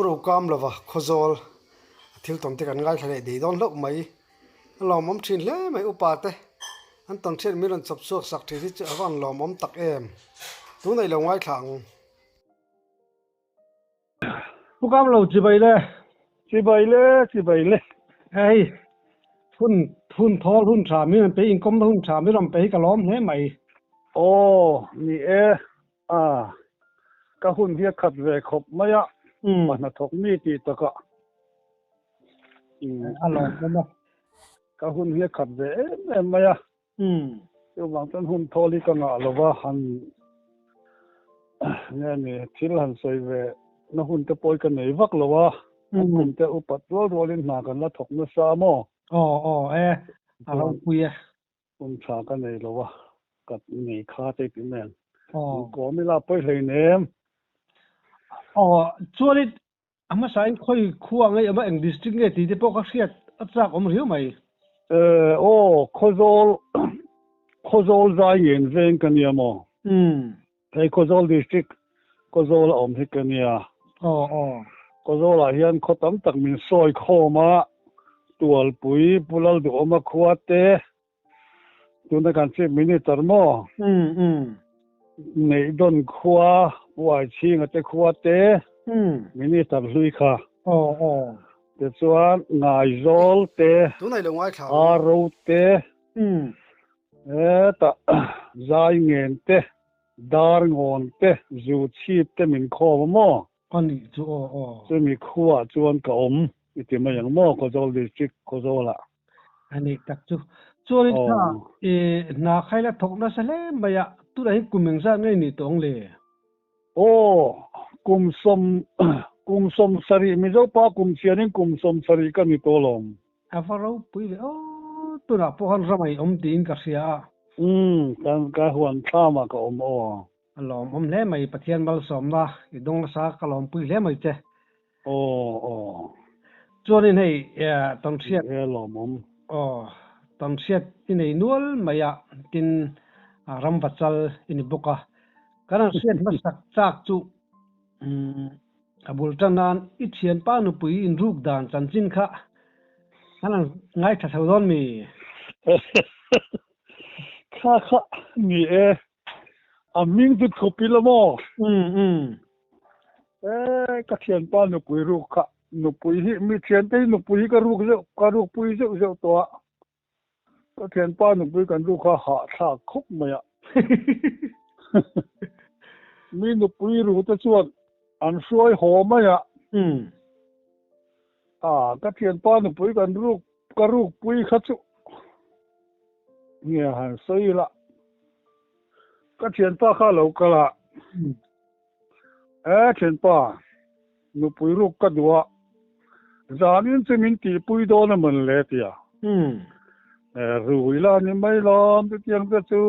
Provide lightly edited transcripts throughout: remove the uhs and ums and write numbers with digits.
Pu Rokamlova Khawzawl a thil tawn te kan ngaithla leh dei dawn hlauh mai. A lawmawm thin hle mai upa te an tawn hriat min rawn chawp chhuak sak thin hi chu a va han lawmawm tak em. Tunah i lo ngaithla ang. Pu Kamlo chibai le. Chibai le, chibai le. Hei hun hun thawl hun tha min rawn pe inkawmna hun tha min rawn pe hi ka lawm hle mai. Aw ni e, a ka hun hi a khat ve khawp mai a, pa hnathawk mi tih takah. A lawmawm a. Ka hun hi a khat ve em em mai a. Chuvang chuan hun thawl hi ka ngah lo va, han nge ni thil han sawi ve na hun te pawh hi ka nei vak lo a, an kum te upat rual rualin hna kan la thawk nasa a maw? Aw aw e, a ropui e. Hun tha ka nei lo a, ka nei kha te ti nen. Inkawm ila pawi hleinem. Aw, chuanin A hmasain khawi khua ngei awm a, eng district nge tih te pawh ka hriat a chak awm riau mai. Eh, aw, Khawzawl, Khawzawl zai ngen veng ka nia maw? Umm. Hei Khawzawl district, Khawzawl a awm hi ka nia. Aw, aw. Khawzawl ah hian khaw tam tak min sawi khawm a, Tualpui, Pu Lalduhawma khua te, Tuna kan Chief Minister maw? Umm umm. Neihdawn khua, Uaichhinga te khua te, Minister hlui kha. Aw aw. Tichuan Ngaizawl te, Aro te, hetah Zaingen te, Darngawn te, Zuchhip te min khawm a maw? A nih chu aw aw. Chumi khuaah chuan ka awm i ti mai ang maw Khawzawl District Khawzawlah. A nih tak chu. Chuanin kha i hna khai la thawk nasa hle mai a, tunah hian kum engzat nge nih tawh ang le? Aw, kum sawm kum 70 Mizopa kum chianin kum 70 ka ni tawh alawm. A va ropui ve aw, tunah pawh khan ramai awm tiin ka hria a. Umm, kan ka huan thlamah ka awm aw. A lawmawm hle mai Pathian malsawmna i dawng nasa ka lawmpui hle mai che. Aw aw. Chuanin hei tawnhriat. He lawmawm. Aw tawnhriat i nei nual mai a tin ram vachal i ni bawk a. Kan han hriat hmasak chak chu a bul tan nan i thianpa nupui inruk dan chanchin kha kan han ngaithla chho dawn mi? Kha kha ni e. A hming chu thup ila maw? Umm umm. E ka thianpa nupui ruk kha, nupui hi mi thiante hi nupui hi ka ruk zeuh ka ruk pui zeuh zeuh tawh a, ka thianpa nupui kan ruk kha hahthlak khawp mai a. Mi nupui ru te chuan an hruai haw mai a. Umm. A ka thianpa nupui kan ruk ka ruk pui kha chu nge han sawi ila ka thianpa kha lo kal a e thianpa nupui ruk ka duh a zanin chu min tihpui dawn a mawn le tia e rui la ni mai lawm chutiang te chu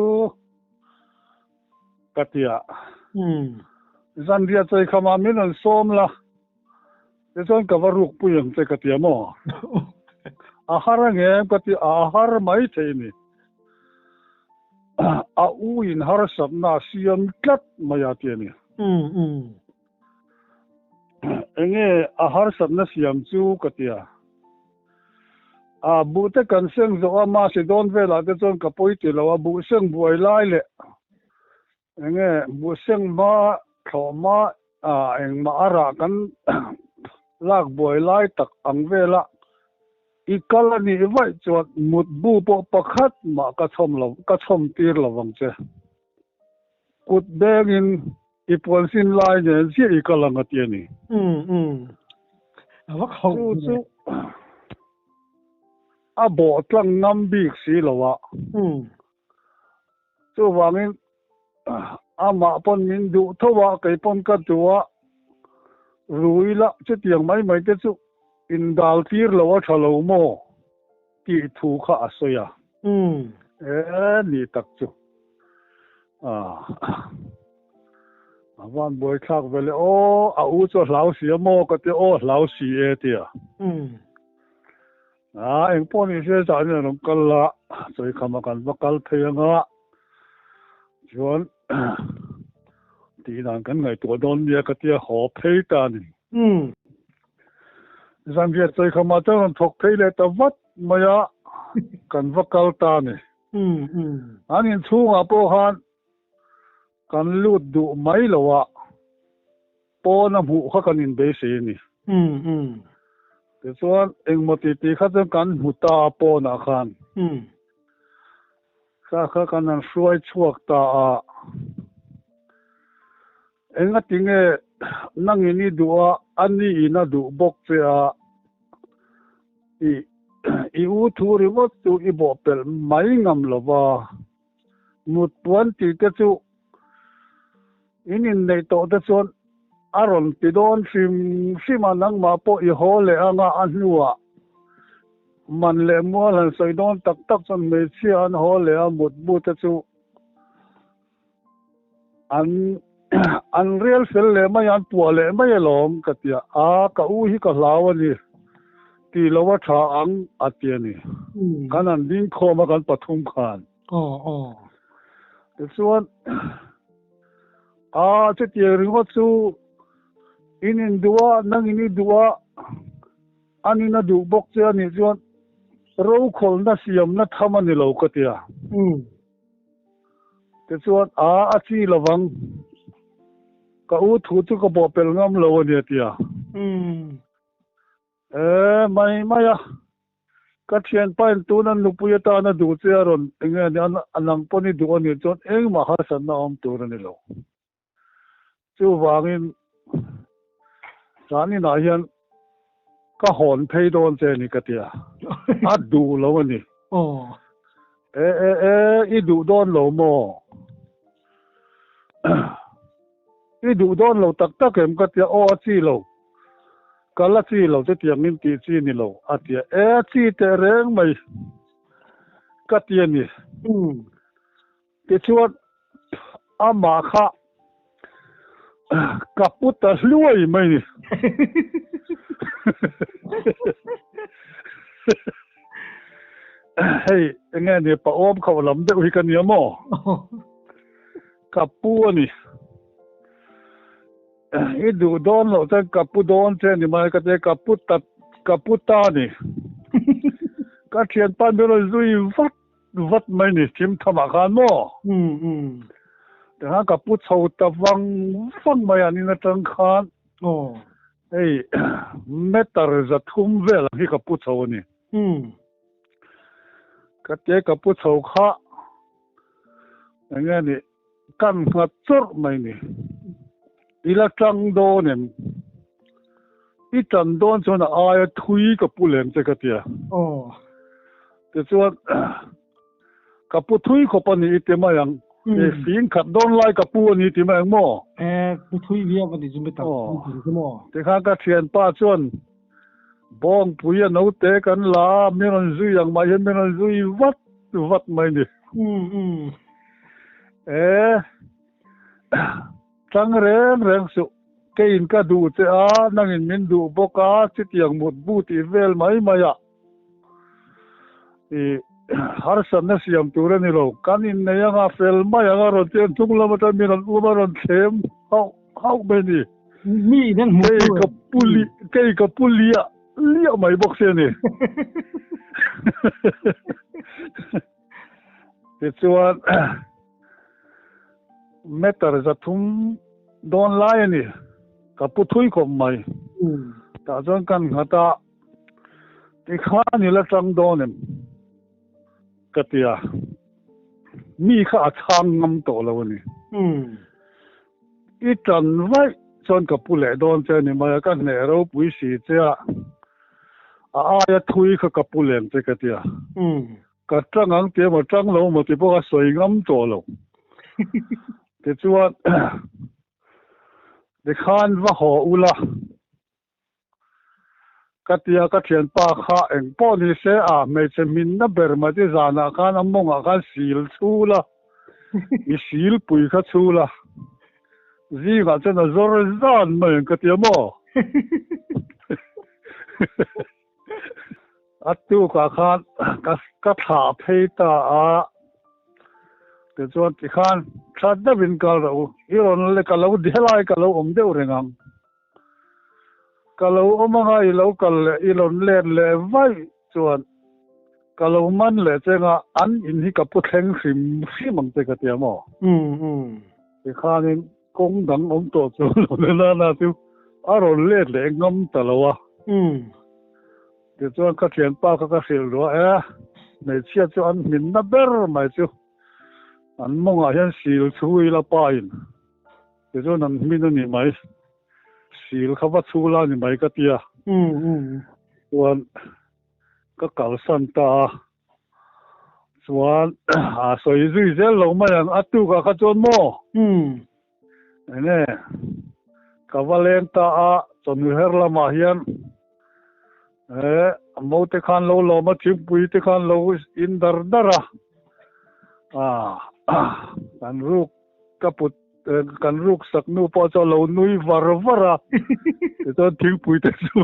ka tia zanriah chawi khamah min rawn sawm la. Tichuan ka va ruk pui ang che ka ti a maw? A har ang em ka ti a, a har mai thei ni. A u in harsatna a siam tlat mai a ti a ni. Enge a harsatna siam chu ka ti a. A buh te kan seng zawh a, mahse dawn velah te chuan ka pawi ti lo a, buh seng buai lai leh Enge buhseng hma thlawh hma ah engmah a rah kan lak buai lai tak ang vela i kal a nih vaih chuan mutbu pawh pakhat mah ka chhawm lo ka chhawm tir lo vang che. Kut bengin i puan sin lai nen chiah i kal ang a ti a ni. Umm umm. A va khauh Chu chu a bawh tlang ngam bik si lo a. Umm. Chuvangin amah pawn min duh tho a, kei pawn ka duh a, rui la chutiang mai mai te chu indal tir lo a tha lo maw tih thu kha a sawi a. E ni tak chu a van buaithlak ve le aw, a u chu a hlau si a maw ka ti a, aw hlau si e tia. A, eng pawh ni se zah nen rawn kal la, Chawikhama kan va kal phei anga, chuan tih dan kan ngaihtuah dawn nia ka tia haw phei ta a ni. Zanriat chawikhamah chuan rawn thawk phei leh ta vat mai a, kan va kal ta a ni. An inchhungah pawh khan kan lut duh mai lo a, pawn a hmuh kha kan inbeisei a ni. Tichuan engmaw ti tih kha chuan kan hmu ta a pawnah khan. Kha kha kan han hruai chhuak ta a. Engati nge nangin i duh a, a niin a duh bawk che a, i i u thu ringawt chu i bawhpelh mai ngam lo va, mut puan tih te chu in inneih tawh te chuan a rawn ti dawn hrim hrim a, nangmah pawh i haw leh anga a hnuah man leh mual han sawi dawn tak tak chuan hmeichhia an haw leh a mutbu te chu An an rel fel leh mai a, an puah leh mai alawm ka ti a, a ka u hi ka hlau a ni tih lo a tha ang a ti a ni. Kan han ding khawm a kan pathum khan. Tichuan a chutiang ringawt chu in induh a, nangin i duh a, an in a duh bawk che a nih chuan rokhawlna siamna tham a ni lo ka ti a. Tichuan, A, a chi lovang. Ka u thu chu ka bawhpelh ngam lo a ni, a ti a. E, mai mai a. Ka thianpain tuna nupui atana duh che a rawn eng nge nia, a nang pawn i duh a nih chuan engmah harsatna awm tur a ni lo. Chuvangin, zaninah hian ka hawn phei dawn che a ni ka ti a, a duh lo a ni. E, e, e, i duh dawn lo maw? I duh dawn lo tak tak em ka ti a, aw a chi lo, kal a chi lo chutiangin tih chi ni lo a ti a, e a chi teh reng mai ka ti a ni. Tichuan, amah kha ka pu ta hluai mai ni. Hei, enge ni pa awm khauh lam deuh hi ka nia maw? Ka pu a ni. I duh dawn loh chuan ka pu dawn che ni mai ka tia, ka pu ta, ka pu ta ni. Ka thianpa min rawn zui vat. Vat mai ni thim thamah khan maw? Tikhan ka pu chho ta vang vang mai an in atang khan hei meter 300 vel ang hi ka pu chho a ni. Ka tia ka pu chho kha eng nge ni kan nghat chawrh mai ni. I la tang dawn em? I tan dawn chuan a aia thui ka pu lem che ka tia. Tichuan ka pu thui khawp a ni i ti mai ang. E fing khat dawn lai ka pu a ni ti mai ang maw? E pu thui viau a ni chu mi tak chu maw? Tikhan ka thianpa chuan Bawngpui a naute kan la a, min rawn zui ang mah hian min rawn zui vat vat mai ni. E Tang reng reng suh, keiin ka duh che a, nangin min duh bawk a, chutiang mutbu tih vel mai mai a i harsatna siam tur a ni lo. Kan innei anga fel mai anga rawn ti a, hnung lam atang min rawn um a rawn thlem hauh hauh mai a ni. Mi in an hmuh Kei ka pu li, kei ka pu liah liah mai bawk si a ni. Tichuan meter 300 dawn lai a ni, ka pu thui khawp mai. Tah chuan kan nghat a, tikhan i la tang dawn em? Ka ti a, mi kha a chhang ngam tawh lo a ni. I tan vaih chuan ka pu leh dawn che a ni mai a, ka hneh ropui si che a, a aia thui kha ka pu lem che ka ti a. Ka tang ang tih emaw tang lo emaw tih pawh ka sawi ngam tawh lo. Tichuan tikhan va haw ula ka tia ka thianpa kha eng pawh ni se a hmeichhe hminna ber mai te zanah khan a mawngah khan sil chhul a, i silpui kha chhul a, zingah chuan a zawr zan mai ang ka tia maw? A tukah khan ka ka thlah phei ta a, tichuan tikhan thla deuhin kal rawh u, i rawn le ka lo helai ka lo awm deuh reng ang. Ka lo awm anga i lo kal leh i rawn let leh vaih chuan ka lo man leh che anga an in hi ka pu thleng hrim hrim ang che ka ti a maw? Tikhanin kawng dang awm tawh chu lo ni nana chu a rawn let leh ngam ta lo a. Tichuan ka thianpa kha ka hrilh ruah e, hmeichhia chu an hminna ber mai chu an mawngah hian sil chhu ila pa in tichuan an hmin a ni mai. Sil kha va chhu la ni mai ka tia. Chuan ka kalsan ta a. Chuan a sawi zui zel lo mai ang a tukah kha chuan maw? Enge ka va leng ta a chawhnu her lamah hian eh a mo te khan lo lawm a thingpui te khan lo in dar dar a ah kan ruk ka put kan ruk sak nu pawh chu a lo nui var var a tichuan thingpui te chu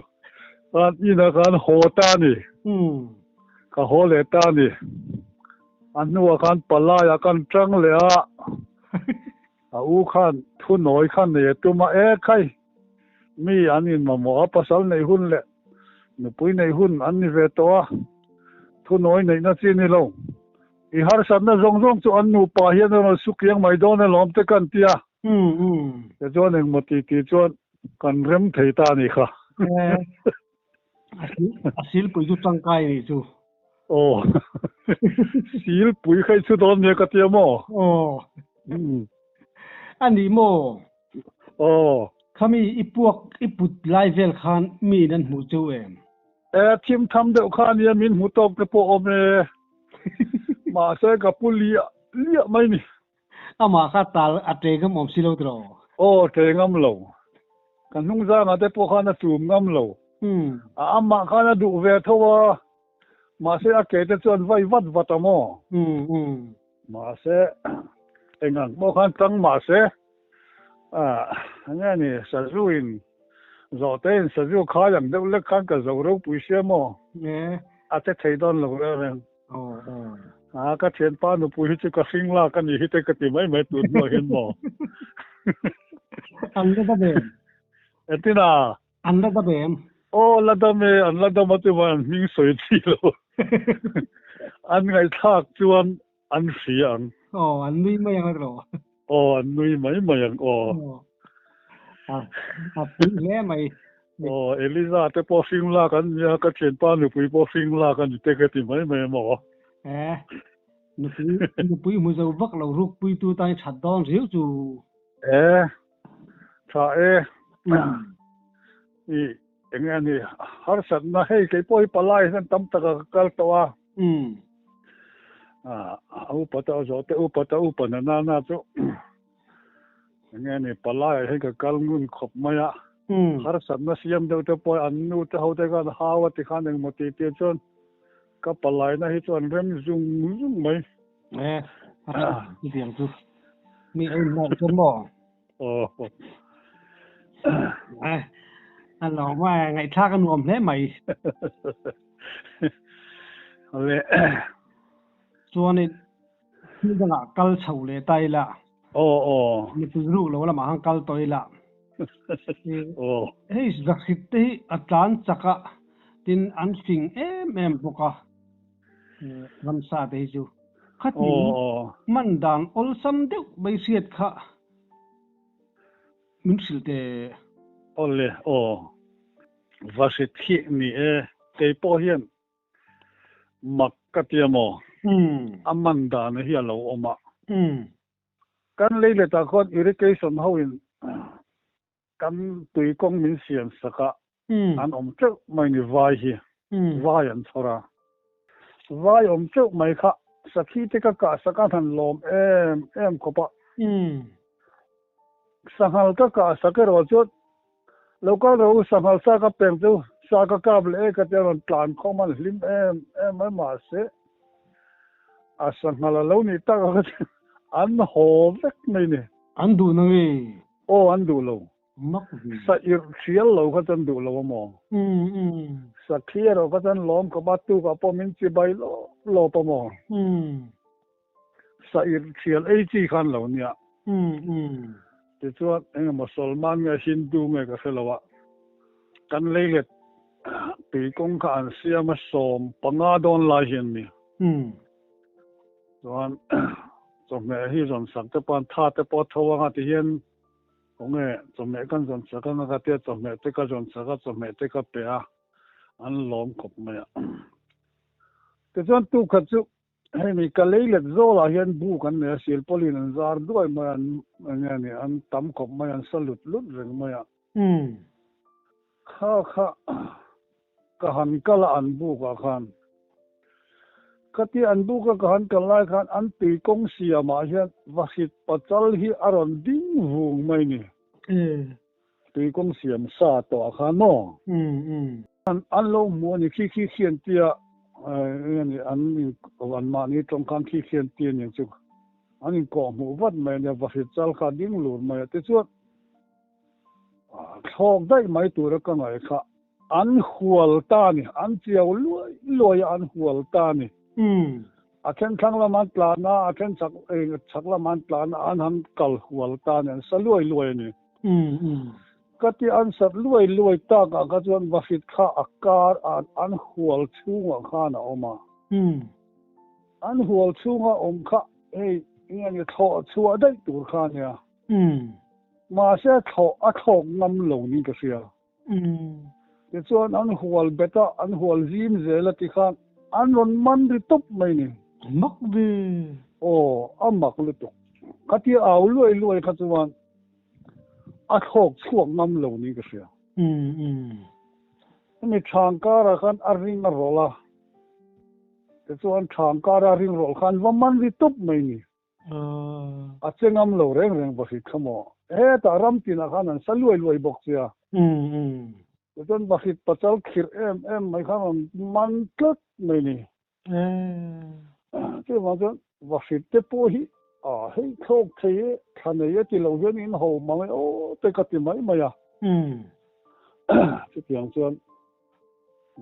khan inah khan haw ta a ni ka haw leh ta a ni a hnuah khan palaiah khan tang leh a a u khan thu nawi khan nei a tum a e khai mi an inmamawh a pasal neih hun leh nupui neih hun an ni ve tawh a thu nawi neihna chi ni lo. I harsatna zawng zawng chu an nupa hian a rawn su kiang mai dawn alawm te kan ti a. Tichuan engmaw ti ti chuan kan rem thei ta a nih kha. A silpui chu tangkai a nih chu. Aw. Silpui kha i chhu dawn nia ka ti a maw? Aw. A nih maw? Aw. Khami i puak i put lai vel khan mi in an hmuh cheu em? E, thim tham deuh kha ania min hmu tawk te pawh awm e. Mahse ka pu liah liah mai ni. Amah kha tal a ṭe ngam awm si lo tiraw? Aw, ṭe ngam lo. Ka hnung zangah te pawh khan a chum ngam lo. A amah khan a duh ve tho a, mahse a ke te chuan vai vat vat a maw? Mahse eng ang pawh khan tang mahse enge ni sazu in zawhte in sazu khai ang deuh lek khan ka zo ropui sia maw a che thei dawn lo reng reng. A ka thianpa nupui hi chu ka hring lak a ni hi te ka ti mai mai tun hnuah hian maw. An la dam em? Engtin a? An la dam em? Aw la dam e, an la dam a chuan an hming sawi chi lo. An ngaihthlak chuan an hria ang. Aw, an nui mai ang erawh. Aw, an nui mai mai ang aw. A pui hle mai. Aw, Eliza te pawh hring lak an nia, ka thianpa nupui pawh hring lak a ni te ka ti mai mai em aw. Eh, nupui, nupui hmu zo vak lo rukpuitu tan i that dawn riau chu. Eh, Tha e. I enge a ni harsatna hei kei pawh hi palai hian tam taka ka kal tawh a. A upa ta zawh te upa ta upa na na na chu enge a ni palai ah hian ka kal ngun khawp mai a. Harsatna siam deuh te pawh an nu te ho te khan hau a ti khan engmaw tih tih chuan ka palai na hi chu an rem zung zung mai. Eh, a tha chutiang chu. Mi a inhnaih chuan maw? Aw. Eh, a lo ma ngaihthlak a nuam hle mai. Le. Chuanin thil dangah kal chho leh ta ila. Aw aw. Mipui ruk lo lamah khan kal tawh ila. Aw. Hei zakhit te hi a tlan chak a, tin an fing em em bawk a. Ramsa te hi chu khatin hman dan awlsam deuh mai hriat kha min hrilh teh. Awle aw, va hri thih ni e, kei pawh hian mak ka ti a maw? A man dan hi a lo awm a. Kan lei letah khuan irrigation ho in Kan tui kawng min siam sak a, an awm teuh mai ni vai hi, vai an chhawr a. Vai awm teuh mai kha sakhi te ka kah sak a han lawm em em khawp a. Sanghal ka kah sak erawh chuan lo kal rawh u sanghal sa ka peng chu sa ka kap leh e ka tia rawn tlan khawm an hlim em em mai mahse a sanghal a lo nih tak a an haw vek mai ni. An duh na nge? Aw an duh lo. Mak ve. Sa irh thial lo kha chuan duh lo a maw? Sa thli erawh kha chuan lawm khawp a tukah pawh min chi bai lawp lawp a maw? Sa irh thial ei chi khan lo nia. Tichuan eng emaw Salman nge Hindu nge ka hre lo a. Kan leilet tui kawng kha an siam a 15 dawn lai hian ni. Chuan chawhmeh hi zawn sak te pawh an tha te pawh a tho anga ti hian khawnge chawhmeh kan zawn sak anga ka tia chawhmeh te ka zawn sak a chawhmeh te ka pe a an lawm khawp mai a. Tichuan tukhat chu Hei mi ka lei let zawlah hian bu kan nei a, silpawlin an zar duai mai a, an eng nge ni, an tam khawp mai a, an sa lut lut reng mai a. Kha kha ka han kal a an bukah khan, khatia an buka ka han kal lai khan an tui kawng siamah hian vahrit pachal hi a rawn ding vung mai ni. Tui kawng siam sa tawh ah khan maw? An lo hmu a ni, khi khi khian tia eng a ni, an in an mahni tawng khan khi khian tia aniang chu an inkawh hmuh vat mai a nia, vahrit chal kha a ding lur mai a, tichuan thlawk daih mai tura ka ngaih kha an hual ta a ni, an chiau luai luai a an hual ta a ni. A then thlang lam an tlan a, a then chak chak lam an tlan a, an han kal hual ta a ni, an sa luai luai a ni. Ka ti an sat luai luai tak ah kha chuan vahrit kha a kar a an hual chhungah khan a awm a. An hual chhunga awm kha hei eng nge thlawh chhuah daih tur kha a nia. Mahse thlawh a thlawk ngam lo niin ka hria. Tichuan an hual bet a, an hual zim zel a ti khan an rawn man ri tawp mai ni. Mak ve. Aw, a mak lutuk. Khatia au luai luai kha chuan a thlawk chhuak ngam lo niin ka hria. Hemi thang karah khan a ring a rawlh a, tichuan thang kara ring rawlh khan va man ri tawp mai ni. A che ngam lo reng reng va hrit kha maw? Hetah ram tinah khan an sa luai luai bawk sia. Tichuan va hrit pachal khirh em em mai khan rawn man tlat mai ni. Chuvang chuan va hrit te pawh hi a hei thlawk thei e, thla nei e ti lo hian in ho mang e aw te ka ti mai mai a. Chutiang chuan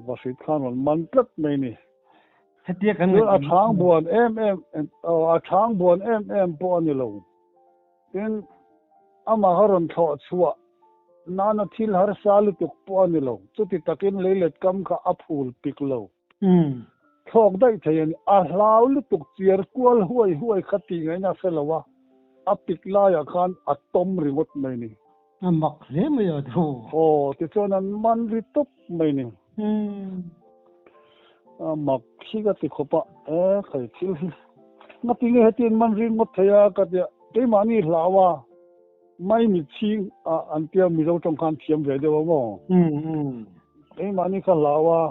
Va hrit khan rawn man tlat mai ni. Hetia kan Chuan a chhang buan em em, a chhang buan em em pawh a ni lo. Tin, amah kha rawn thlawh chhuah nana thil harsa lutuk pawh a ni lo. Chuti takin leilet kam kha a phul pik lo. Thlawk daih thei a ni. A hlau lutuk chiar kual huai huai kha tih ngaihna a hre lo a, a pik laiah khan a tawm ringawt mai ni. A mak hle mai a thu. Aw, tichuan an man ri tawp mai ni. A mak hi ka ti khawp a, e khai thil hi ngati nge heti an man ri ngawt thei a ka tia, keimahni hlau a, mai mi chhing a an tia Mizo tawng khan thiam ve deuh a maw? Keimahni kha hlau a,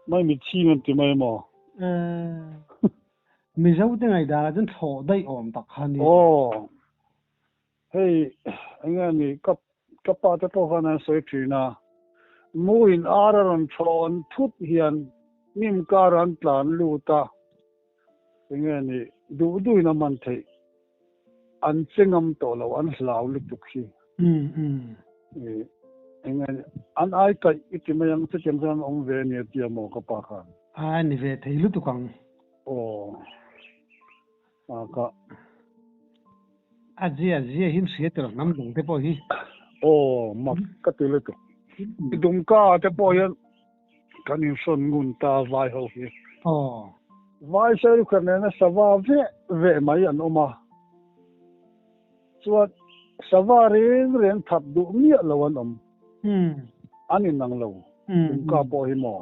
mai mi chhing an ti mai maw? Mizo te ngaihdan ah chuan thlawh daih awm tak kha a ni. Aw. Hei eng nge ni ka ka pa te pawh khan an sawi thin a, mu in ar a rawn thawn thut hian hnim kar an tlan lut a, eng nge ni duh duhin a man theih, an che ngam tawh lo, an hlau lutuk hi. Eng nge ni an ai kaih i ti mai ang chutiang chuan an awm ve a ni a tia maw ka pa khan. A ni ve thei lutuk ang. Aw. Ka. A zia zia hi hria tel hnam dang te pawh hi. Aw mak ka ti lutuk. Dumka te pawh hian kan inhrawn ngun ta vai ho hi. Aw. Vai sailukher nena sava veh veh mai an awm a. Chuan sava reng reng that duh miah lo an awm. An inang lo. Dumka pawh hi maw.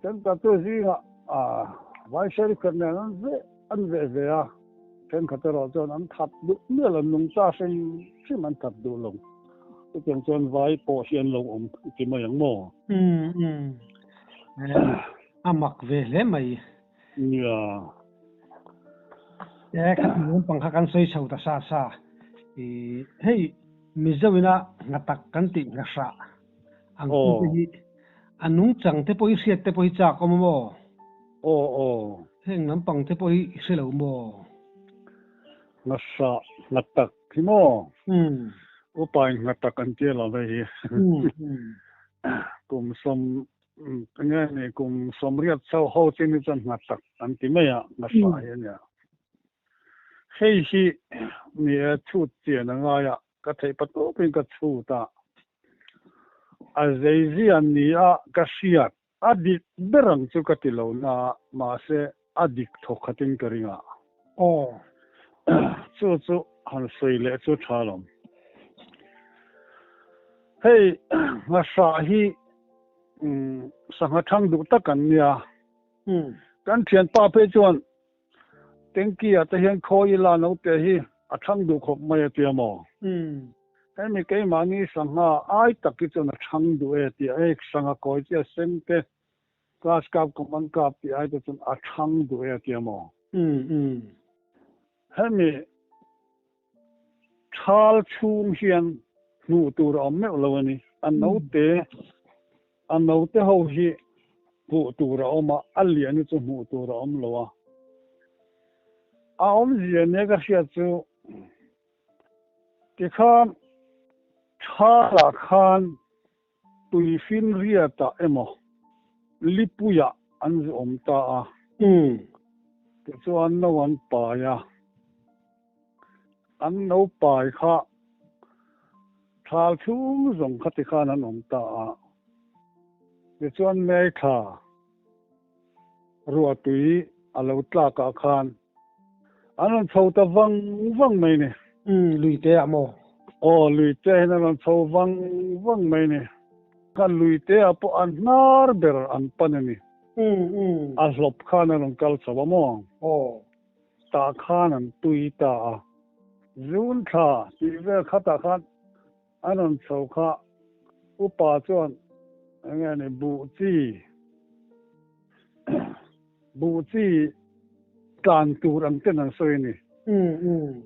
Thenkhat chu zingah vai sailukher nen an veh an veh ve a. Thenkhat erawh chuan an that duh miah lo, nungcha hrim hrim an that duh lo. Chutiang chuan vai pawh hi an lo awm ti mai ang maw? A mak ve hle mai. Nia. E khat naupang kha kan sawi chho ta sa sa. I hei Mizo ina nghatak kan tih nghahrah ang chi te hi a nungchang te pawh hi hriat te pawh hi chak awm maw? Aw aw. Heng naupang te pawh hi i hre lo maw? Nghahrah nghatak hi maw? Upa in nghatak an tia lo hei hi. Kum sawm Enge ni kum 80 chho ho chin hi chuan nghatak an ti mai a, nghahrah hi a nia. Hei hi ni e chhut chian a ngai a, ka theih patawpin ka chhut a. A zeizia nia ka hriat a dik ber ang chu ka ti lo na, mahse a dik thawk khatin ka ring a. Aw. Chu chu han sawi leh chu tha lawm. Hei nghahra hi sangha thang duh tak an nia. Kan thianpa phei chuan Tanky ah te hian khawi ila naute hi a thang duh khawp mai a tia maw? Hemi keimahni sangha ai tak hi chuan a thang duh e tih a ek sangha kawi chi a seng te class kap common kap tih ai te chuan a thang duh e a tia maw? Hemi thal chhung hian hmuh tur a awm meuh lo a ni. A naute A naute ho hi hmuh tur a awm a, a lian hi chu hmuh tur a awm lo a. A awmzia nia ka hriat chu tikhan Thalah khan Tuifinriatah emaw Lipuiah an zu awm ta a. Tichuan no an pai a. An no pai kha thal chhung zawng kha tikhan an awm ta a. Tichuan May thla ruahtui a lo tlak ah khan an rawn chho ta vang vang mai ni. Umm, lui te ah maw? Aw, lui te hian an rawn chho vang vang mai ni. Khan lui te ah pawh an hnar ber an pan a ni. Umm, umm. A hlawp khan an rawn kal chho a maw? Aw. Tah khan an tui ta a. June thla tih vel khatah khan an rawn chho kha upa chuan eng nge ni buh chi buh chi tlan tur ang ten an sawi a ni.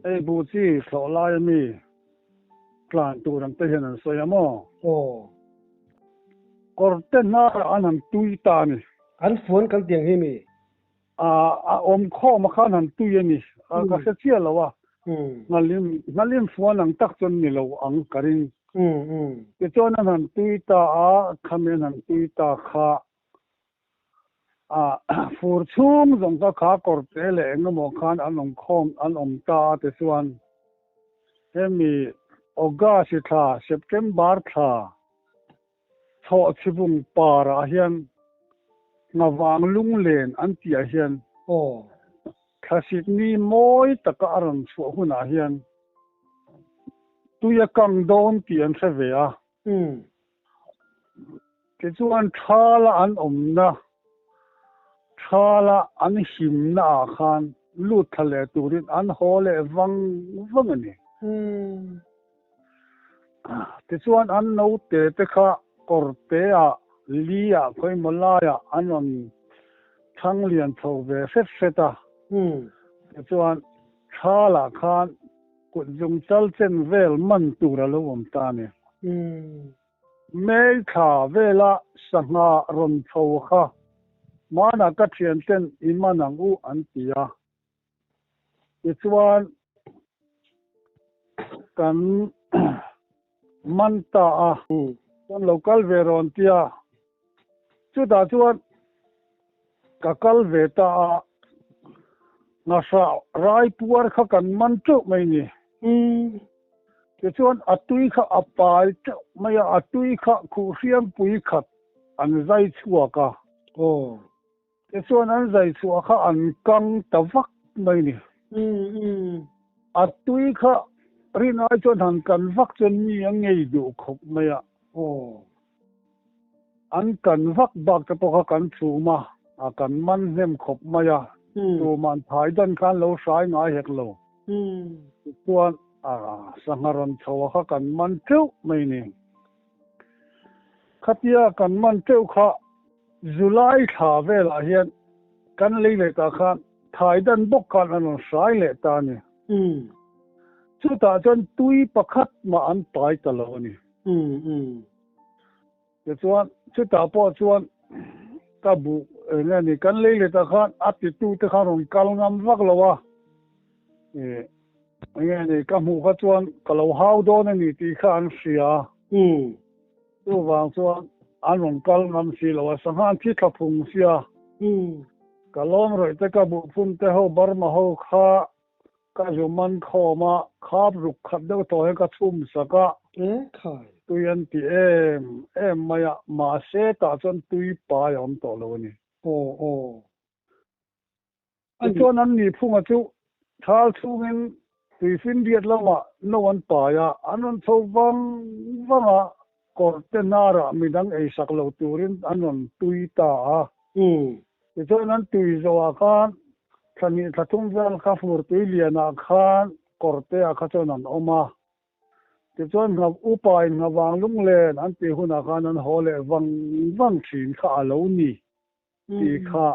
Hei buh chi thlawh lai a mi tlan tur ang te hian an sawi a maw? Kawr te hnarah an han tui ta a ni. An fuan kan tiang hi mi? A awm khawm a khan han tui a ni. Ka hre chiah lo a. Nghalim nghalim fuan ang tak chuan ni lo ang ka ring. Tichuan an han tui ta a, khami an han tui ta kha a fur chhung zawng kha kha kawrte leh eng emaw khan an awm khawm an awm ta a tichuan hemi August thla September thla Chhawh chhivung parah hian Nghavang lunglen an tihah hian thlasik ni mawi taka a rawn chhuah hunah hian tui a kang dawn tih an hre ve a. Tichuan thala an awmna, thala an himna ah khan lut thla leh turin an haw leh vang vang a ni. Tichuan an naute te kha kawrte ah, li ah, khawimaw laiah an rawn thlang lian chho ve hret hret a. Tichuan thalah khan kut zung chal chen vel man tur a lo awm ta a ni. May thla vela sangha rawn chho kha hmanah ka thianten i man ang u an ti a. Tichuan, kan man ta a, chuan lo kal ve rawn tia, chutah chuan ka kal ve ta a, ngahra rai puar kha kan man teuh mai ni. Tichuan a tui kha a pai teuh mai a, a tui kha khuhhriangpui khat an zai chhuak a. Tichuan an zai chhuah kha an kang ta vak mai ni. A tui kha rin ai chuan han kan vak chuan mi a ngei duh khawp mai a. An kan vak bak te pawh kha kan chhum a, a kan man hnem khawp mai a. Tuman phai dan khan lo hrai ngai hek lo. Tichuan a sangha rawn chho a kha kan man teuh mai ni. Khatia kan man teuh kha July thla velah hian kan lei leh tah khan thai dan bawk khan an rawn hrai leh ta a ni. Chutah chuan tui pakhat mah an pai ta lo a ni. Tichuan chutah pawh chuan ka buh eng nge ni kan lei leh tah khan a titute khan rawn kal ngam vak lo a. Eng nge ni ka hmuh kha chuan ka lo hau dawn a ni tih kha an hria a. Chuvang chuan an rawn kal ngam si lo a, sangha an thi thla phung sia. Ka lawm rawih te ka buh phun te ho Burma ho kha ka zu man khawm a, khap ruk khat deuh tawh hian ka chhum sak a. E khai. Tui an ti em em mai a, mahse tah chuan tui pai a awm tawh lo a ni. Aw aw. Tichuan an nihphunga chu thal chhungin tuifinriat lamah no an pai a, an rawn chho vang vang a, kawr te hnarah midang eisak lo turin an rawn tui ta a. Tichuan an tui zawhah khan thla hnih thla thum vel kha fur tui lianah khan kawr te ah kha chuan an awm a. Tichuan ngha upain nghavang lunglen an tih hunah khan an haw leh vang vang thin kha a lo ni. Tih kha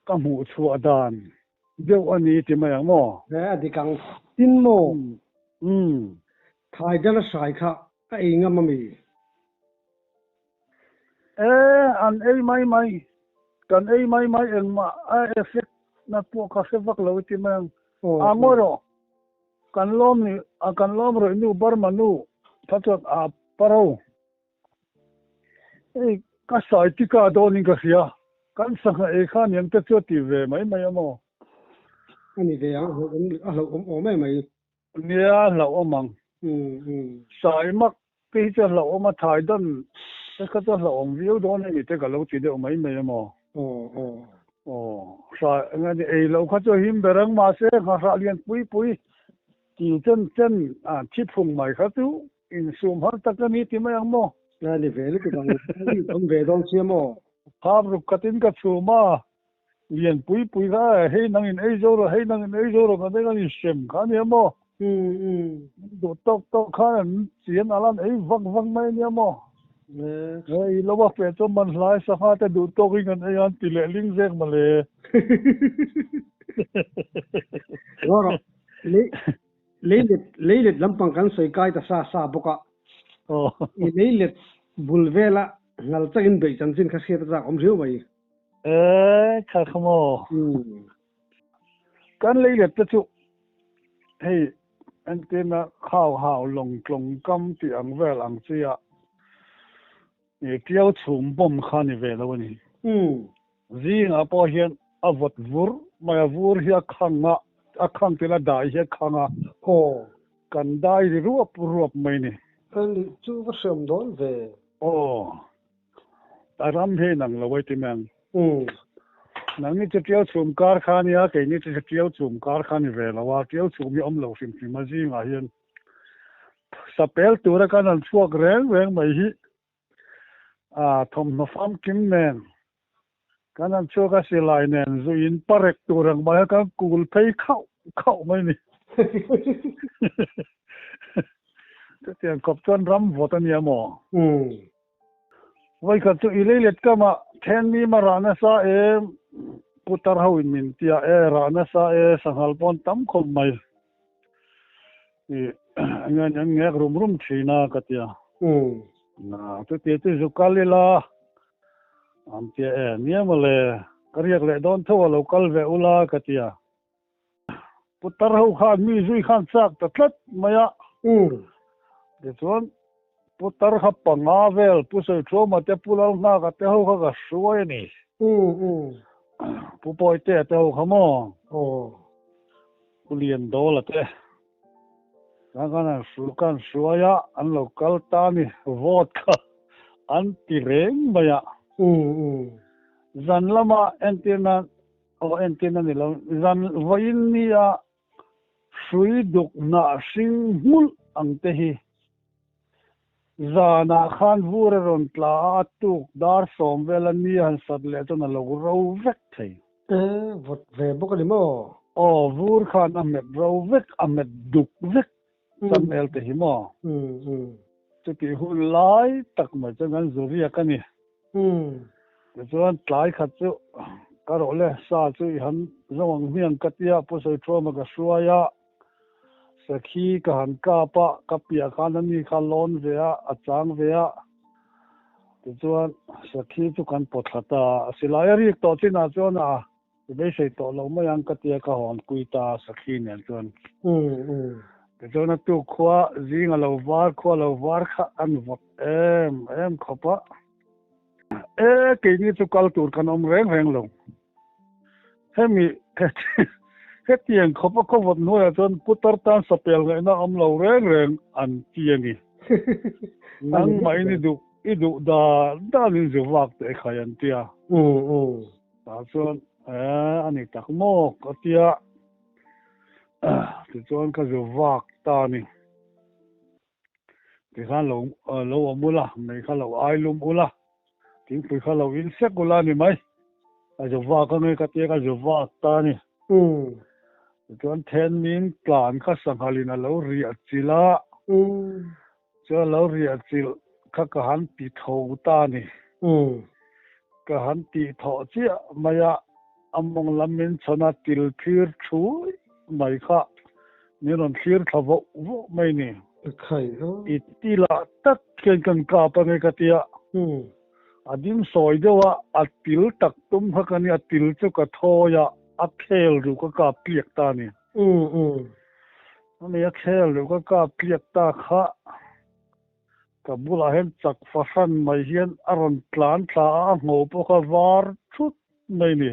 ka hmuh chhuah dan deuh a ni ti mai ang maw? He a dik ang. Tin maw? Umm. Thai dal a hrai kha a ei ngam a mi? E, an ei mai mai. Kan ei mai mai engmah a effect na pawh ka hre vak lo ti mai ang. A ngawi rawh. Kan lawm ni, a kan lawm rawih nu Burma nu kha chuan a paro. Hei ka sai tika dawnin ka hria, kan sangha ei khan hian te chu a ti ve mai mai a maw? A ni ve ang, a hlauhawm awm em mai. Nia, a hlauhawm ang. Sai mak te hi chu a hlauhawm a, thai dan te kha chu a hlauhawm viau dawn a ni te ka lo ti deuh mai mai a maw? Aw, hrai eng a ni, ei loh kha chu a him ber ang, mahse nghahrah lian pui pui ti chen chen a thi phung mai kha chu Insum har tak a ni ti mai ang maw? A ni ve lutuk ang, i awm ve dawn sia maw? Kham ruk khatin ka chhum a, lian pui pui kha hei nang in ei zo rawh, hei nang in ei zo rawh kan eng an inhrem kha a nia maw? Duh tawk tawk khan an chian ala an ei vak vak mai a nia maw? Hei lo a feh chuan man hlai sangha te duh tawkin kan ei a an ti leh ling zek mawle. Ngaw rawh, Leilet, leilet lampang kan sawi kai ta sa sa bawk a, i leilet bul vela ngal chakin beih chanchin kha hriat a chak awm riau mai. E, kha kha maw? Kan leilet te chu hei entirna khau hau lawng tlawng kam tih ang vel ang chi a i tiau chhum bawm kha ni ve lo a ni. Zingah pawh hian a vawt vur mai a, vur hi a khang a, a khang tel a dai hi a khang a, Aw. Kan dai ri ruap ruap mai ni. Ka nih chu va hriam dawn ve. Aw. A ram hi nang lo ai ti mai ang. Nang ni chu tiau chhum kar kha nia, kei ni chu tiau chhum kar kha ni ve lo a, tiau chhum hi awm lo hrim hrim a zingah hian sapel tura kan han chhuak reng reng mai hi. A thawmhnaw famkim nen kan han chhuak a, silai nen zuiin parek tur ang mai a kan kul phei khauh khauh mai ni. Chutiang khawp chuan ram vawt a nia maw? Vawikhat chu i leilet kamah then mi ma rah nasa e, putar ho in min tia e, rah nasa e, sanghal pawn tam khawp mai. I enge an ngek rum rum thin a ka tia. Na chuti chu zu kal ila an tia e nia mawle ka riak leh dawn tho a lo kal ve ula ka tia. Putar ho khan mi zui khan chak ta tlat mai a. Tichuan putar kha panga vel Pu Sawiṭhuama te Pu Lalnghaka te ho kha ka hruai a ni. Pu Pawitea te ho kha maw? Pu Liandawla te khan khan an hru khan hruai a, an lo kal ta ni vote kha an ti reng mai a. Zan lama entirna aw entirna ni lo zan vawiin nia hrui duk hnah hring hmulh ang te hi zanah khan vur a rawn tla a, a tuk dar sawm vela ni han sat leh chuan a lo ro vek thei. E, vawt ve bawk a ni maw? Aw, vur khan a hmet ro vek, a hmet duk vek channel te hi maw? Chutih hun lai tak mai chuan kan zu riak a ni. Tichuan tlai khat chu ka rawh le, sa chu i han zawng ang hmiang ka tia, Pu Sawiṭhuama ka hruai a, Sakhi ka han kap a, ka piah khan a ni kha lawn ve a, a chang ve a. Tichuan, Sakhi chu kan pawt thla ta a, silai a rik tawh chinah chuan a i beisei tawh lo mai ang ka tia ka hawn pui ta a Sakhi nen chuan. Tichuan a tuk khua zing a lo var, khua lo var kha an vawt em em khawp a. E, keini chu kal tur kan awm reng reng lo. Hemi Hetiang khawpa khawvawt hnuaiah chuan putar tan sapel ngaihna awm lo reng reng an ti a ni. Nangmahin i duh i duh dan danin zu vak teh khai an ti a. Tah chuan eh a ni tak maw ka ti a, tichuan ka zu vak ta a ni. Tikhan lo lo awm ula, mei kha lo ai lum ula, thingpui kha lo in sek ula a ni mai. Ka zu vak ange ka tia ka zu vak ta a ni. Tichuan then min tlan kha sanghalin a lo riah chilh a, chuan a lo riah chilh kha ka han ti tho ta a ni. Ka han tih thawh chiah mai a, a mawng lam min chhawn a til thlir thui mai kha min rawn thlir thla voh voh mai ni. I ti lah tak hian kan kap ange ka ti a, a ding sawi deuh a, a til tak tum kha ka ni, a til chu ka thawi a, a khel ruh ka kap tliak ta a ni. Ani a khel ruh ka kap tliak ta kha ka bulah hian chak fahran mai hian a rawn tlan thla a, a ngho pawh kha var thut mai ni.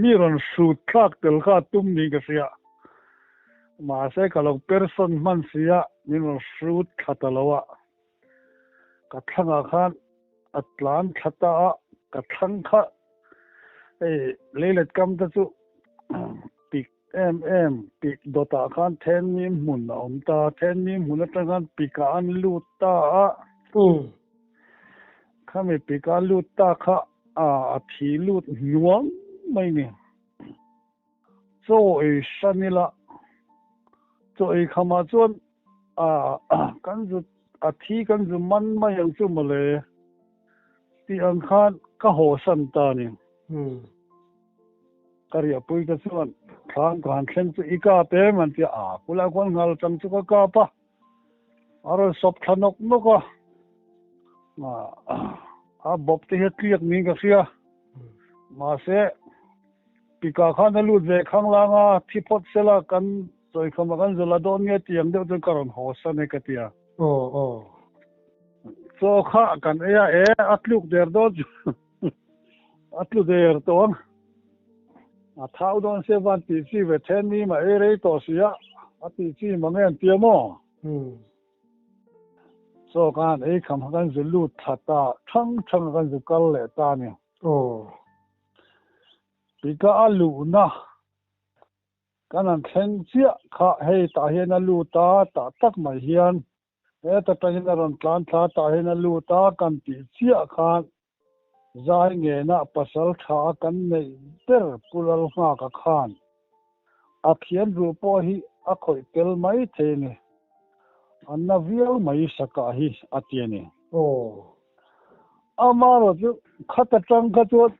Mi rawn hrut thlak tel kha a tum niin ka hria. Mahse ka lo person hman si a, min rawn hrut thla ta lo a. Ka thlangah khan a tlan thla ta a, ka thlang kha hei leilet kam te chu pik em em pik dawtah khan then mi hmun a awm ta, then mi hmun atang khan pikah an lut ta a. Khami pika lut ta kha a thi lut hnuang mai ni. Chaw ei hran ila, chaw ei khamah chuan kan zu a thi kan zu man mai ang chu mawle tih ang khan ka haw san ta ni. Ka riahpui te chuan thlam ka han thleng chu i kap em an ti a, a kulai khuan nghal chang chu ka kap a. A rawn sawp thla nawk nawk a, a bawp te hi a tliak niin ka hria. Mahse, Pika khan a lut ve khanglang a, thi phawt sela kan sawikham a kan zawla dawn nge tih ang deuh chuan ka rawn haw san e ka ti a. Chaw kha kan ei a, e a tluk der dawn chu a tlu der tawh ang. A thau dawn se van tih chi ve then mi mah ei rei tawh si a, a tih chi mang em tia maw? Chaw khan ei kham kha kan zu lut thla ta, thang thang a kan zu kal leh ta a ni. Pika a luhna kan han thleng chiah kha hei tah hian a lut a, tah tak mai hian Heta tangin a rawn tlan thla tah hian a lut a, kan tih chiah khan zai ngena pasal tha a kan neih ber Pu Lalnghaka khan a thian ruh pawh hi a khawih tel mai thei a ni. A na viau mai sakah hi a ti a ni. Amaherawh chu khata tang kha chuan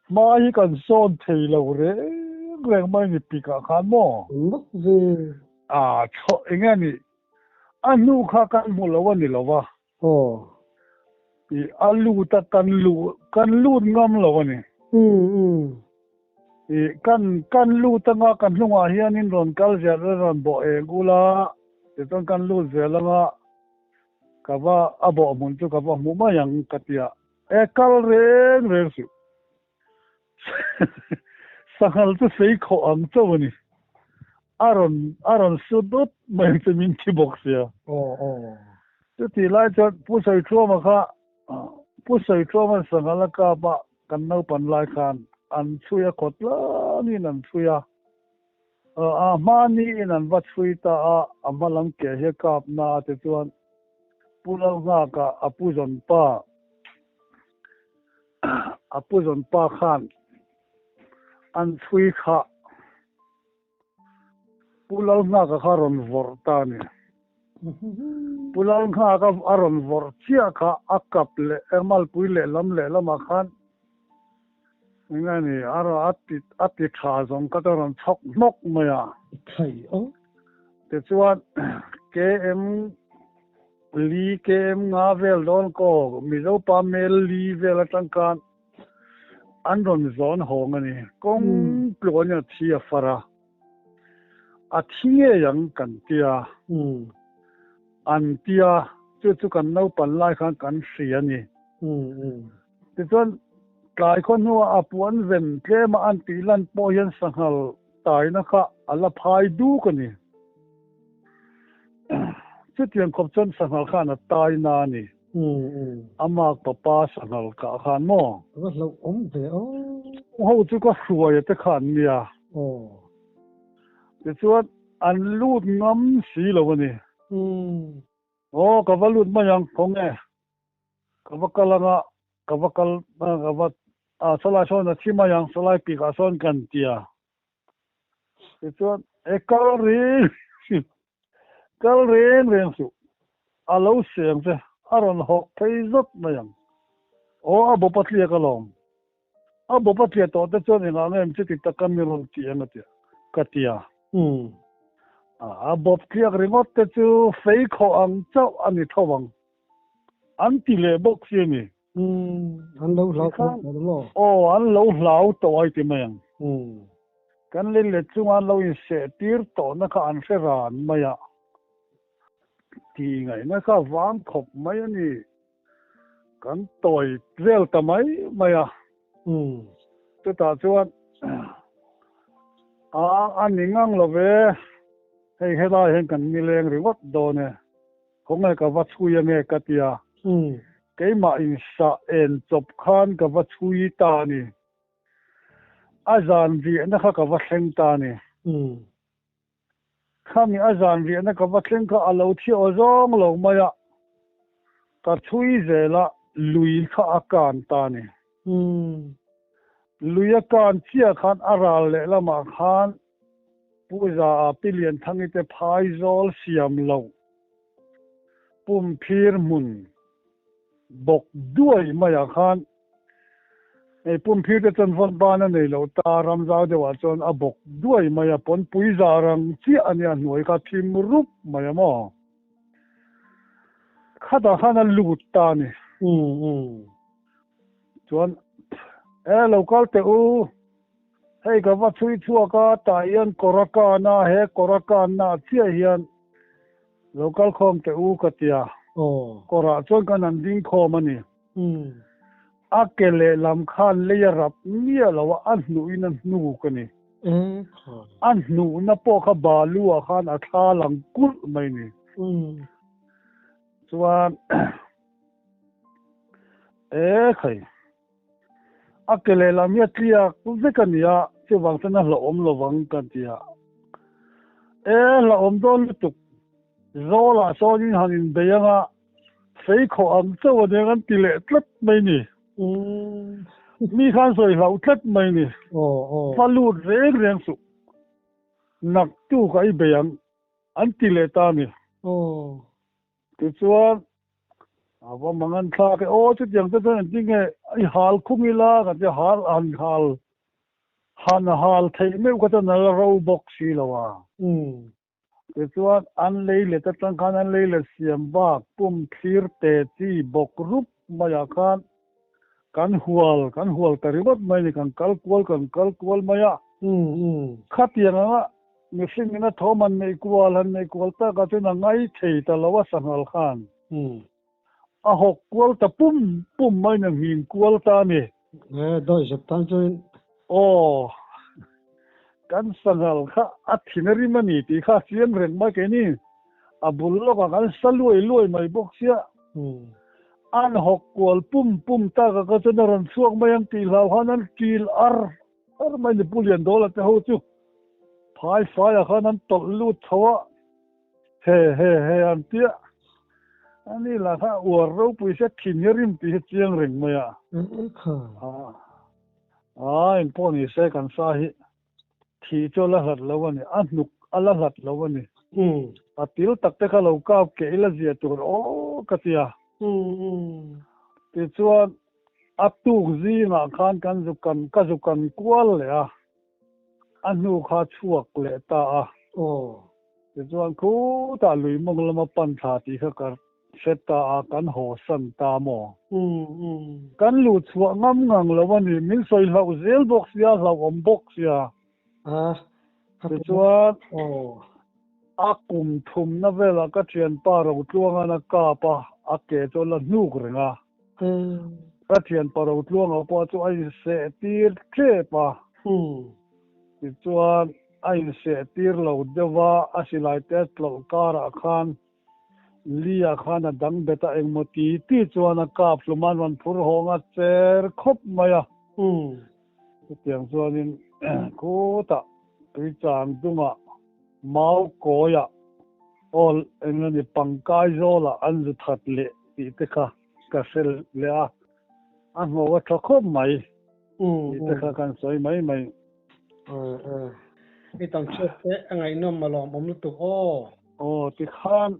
hma hi kan sawn thei lo reng reng mai ni pikah khan maw? Mak ve. A chhoh eng nge ni A hnu kha kan hmu lo a ni lo va. Aw. I a lut a kan luh kan lut ngam lo a ni. Umm. I kan kan lut anga kan hnungah hianin rawn kal zel a rawn bawh eng ula tichuan kan lut zel anga ka va a bawh hmun chu ka va hmu mai ang ka ti a. E kal reng reng suh. Sanghal chu fei khawh ang chauh a ni. A rawn a rawn su dawt mai ang chu min thi bawk sia. Chutih lai chuan Pu Sawiṭhuama kha Pu Sawiṭhuama'n sanghal a kap a, kan naupan lai khan an chhui a, khawt tlangin an chhui a. A hmaniin an va chhui ta a, a hma lam ke hi a kap na a tichuan Pu Lalnghaka a pu zawn pa A pu zawn pa khan an chhui kha Pu Lalnghaka kha a rawn vawrh ta a ni. Pu Lalnghaka a rawn vawrh chiah kha a kap leh malpui lehlam lehlamah khan eng nge ni a rawn a ti a ti tha zawng kha chu a rawn chhawk hnawk mai a. Tichuan KM Li KM nga vel dawn kaw Mizo pa mel li vel atang khan an rawn zawn hawng a ni. Kawng tluan in a thi a far a, a thi ngei ang kan tia, an tia chu chu kan naupan lai khan kan hria a ni. Tichuan tlai khaw hnuah a puan ven tlema an tih lan pawh hian sanghal. taina kha a la phai duk a ni. Chutiang khawp chuan sanghal khan a tai na a ni. A makpa pa sanghal kah khan maw? Ka va hlauh awm ve aw. Ho chu ka hruai te khan nia. Tichuan an lut ngam si lo a ni. Aw ka va lut mai ang khaw nge? Ka va kal anga ka va kal ka va ah sawlai sawn a thi mai ang sawlai pikah sawn kan tia. Tichuan e kal reng kal reng reng suh a lo seng che a rawn hawk phei zawt mai ang. Aw a bawp a tliak alawm. A bawp a tliah tawh te chuan engah nge em chuti taka mi rawn tih ang a tia ka tia. A bawp tliak ringawt te chu fei khawh ang chauh a ni tho ang. An ti leh bawk si a ni. An lo hlau tawh tawh maw? Aw, an lo hlau tawh ai ti mai ang. Kan lei let chunga an lo inseh tir tawhna kha an hre ran mai a. Tih ngaihna kha vang khawp mai a ni. Kan tawi vel ta mai mai a. Chutah chuan a a ni ngang lo ve, hei helai hian kan nileng ringawt dawn e. Khawnge ka va chhui ange ka ti a, keimah insah en chawp khan ka va chhui ta a ni. A zan riahna kha ka va thleng ta a ni. Khami a zan riahna ka va thleng kha a lo thi aw zawng lo mai a, ka chhui zel a, lui kha a kan ta a ni. Lui a kan chiah khan a ral lehlamah khan Pu Za a Pi Lianthangi te phaizawl siam loh pumphir hmun bawk duai maiah khan hei pumphir te chuan vawn ban a nei lo ta, ramzau deuhah chuan a bawk duai mai a, pawnpui za rang chiah a nia hnuai kha thim rup mai a maw? Khatah khan a lut ta a ni. Chuan e lo kal teh u. Hei ka va chhui chhuak a, tah hian kawr a kan a, he kawr a kanna ah chiah hian lo kal khawm teh u ka ti a, kawrah chuan kan han ding khawm a ni. A ke lehlam khan lei a rap miah lo a, a hnuhin a hnuk a ni. A hnuhna pawh kha balu ah khan a thla lang kulh mai a ni. Chuan e khai. A ke lehlam hi a tliak vek a ni a, chuvang chuan a hlauhawm lovang ka ti a. E, hlauhawm dawn lutuk. Zawlah sawnin han inbei ang a, fei khawh ang chauh a nia kan ti leh tlat mai ni. Mi khan sawi hlauh tlat mai ni. Va lut reng reng suh. Naktuk a i bei ang an ti leh ta a ni. Tichuan, a va mang an thlak e, aw chutiang te chuan engtin nge i hal khung ila kan tia hal han hal han hal theih meuh kha chuan a la ro bawk si lo a. Tichuan, an lei let atang khan an lei let siam bak pum thlir te chi bawk rup maiah khan kan hual kan hual ta ringawt mai a ni, kan kal kual kan kal kual mai a. Khatiang anga Mihring in a thawm han neih kual han neih kual tak ah chuan a ngai thei ta lo a sanghal khan a hawk kual ta pum pum mai in a nghing kual ta a ni. E dawi zep tan chuan. Aw kan sanghal kha a thin a rim a ni tih kha a chiang reng mai keini a bul lawk ah kan sa luai luai mai bawk sia an hawk kual pum pum tak ah kha chuan a rawn chhuak mai ang tih hlau khan an ṭil ar ar mai ni Pu Liandawla te ho chu. Phai faiah khan an tawlh lut chho a, he he he an tia. Ani lah kha uar ropui sia thin hi rim tih hi chiang reng mai a. A in pawh ni se kan sa hi thih chu a la hlat lo a ni, a hnuk a la hlat lo a ni. A til tak te kha lo kap keh ila zia tur aw ka tia. Tichuan a tuk zingah khan kan zu kan ka zu kan kual leh a. A hnu kha chhuak leh ta a. Tichuan khutah lui mawng lama pan thla tih kha ka hre ta a, kan haw san ta maw? Kan luh chhuah ngam ngang lo a ni, min sawi hlauh zel bawk sia, hlauhawm bawk sia. Tichuan a kum thumna velah ka thianpa Rotluanga'n a kap a, a ke chu a la hnuk reng a. Ka thianpa Rotluanga pawh chu a inseh tir tlep a. Tichuan. a inseh tir lo deuh a, a silai te a tlawlh karah khan Lia khan a dang bet a, engmaw ti ti chuan a kap hlum a, an rawn phur hawng a, cher khawp mai a. Chutiang chuanin khutah Tuichang dungah Mau kawiah aw eng a ni pangkai zawlah an zu that leh tih te kha ka hre leh a, a hnawh a tha khawp mai tih te kha kan sawi mai mai. I tam chhiat te a ngaihnawm alawm awm lutuk aw. Aw tikhan.